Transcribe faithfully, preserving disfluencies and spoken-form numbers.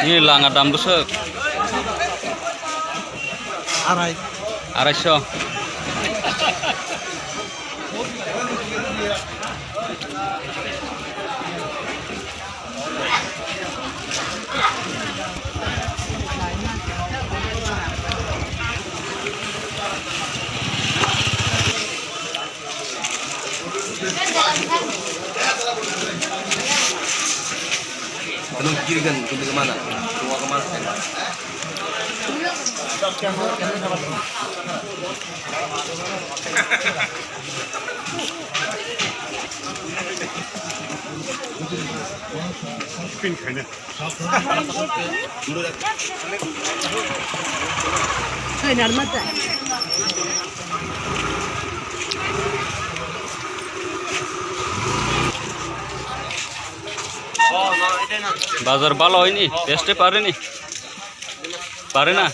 Ni langa dam bwswk. Arai. Araisho. Ano kiri kan, kiri kemana? Tua kemana? Pin khaina. Bazar balo ini, beste pare ni. Pare na?